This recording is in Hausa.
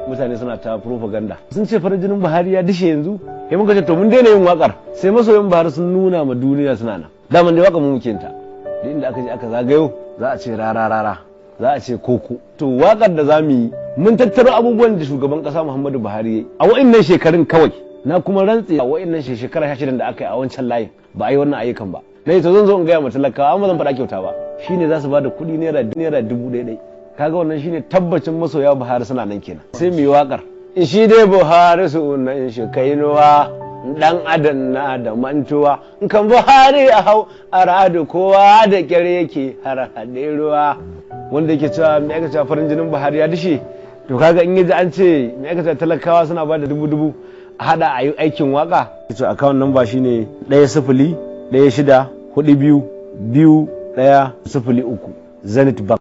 Mutane suna ta propaganda, sun ce farin jinin Buhari ya dishe yanzu. Sai muka ce to mun daina yin wakar sai masoyan Buhari sun nuna ma duniya suna nan. Daman dai wakar mu muke ta, duk inda aka je aka zagayo za a ce rara rara, za a ce koko. To wakar da za mu yi, mun tattaro abubuwan da shugaban kasa Muhammadu Buhari ya yi a wa'innan shekarun kawai. Na kuma rantse, a wa'innan shekara 16 da aka yi a wancan layin ba a yi wannan ayyukan ba. Na to zan zo in gaya ma talakawa, amma zan faɗa kyauta ba, shine za su ba da kuɗi naira 1000. Kaga wannan shine tabbacin masoya Buhari suna nan kenan. Sai mu yi wakar shi dai Buhari sunan shi kainuwa, dan adam na da mantuwa. In kan Buhari a hau a radu, kowa da kyar yake har haɗe ruwa. Wanda yake cewa me aka cewa farin jinin Buhari ya dishe, to kaga in yaji an ce me aka cewa talakawa suna ba da dubu dubu a hada a yi aikin waka. To account number shine 1016422103, Zenith Bank.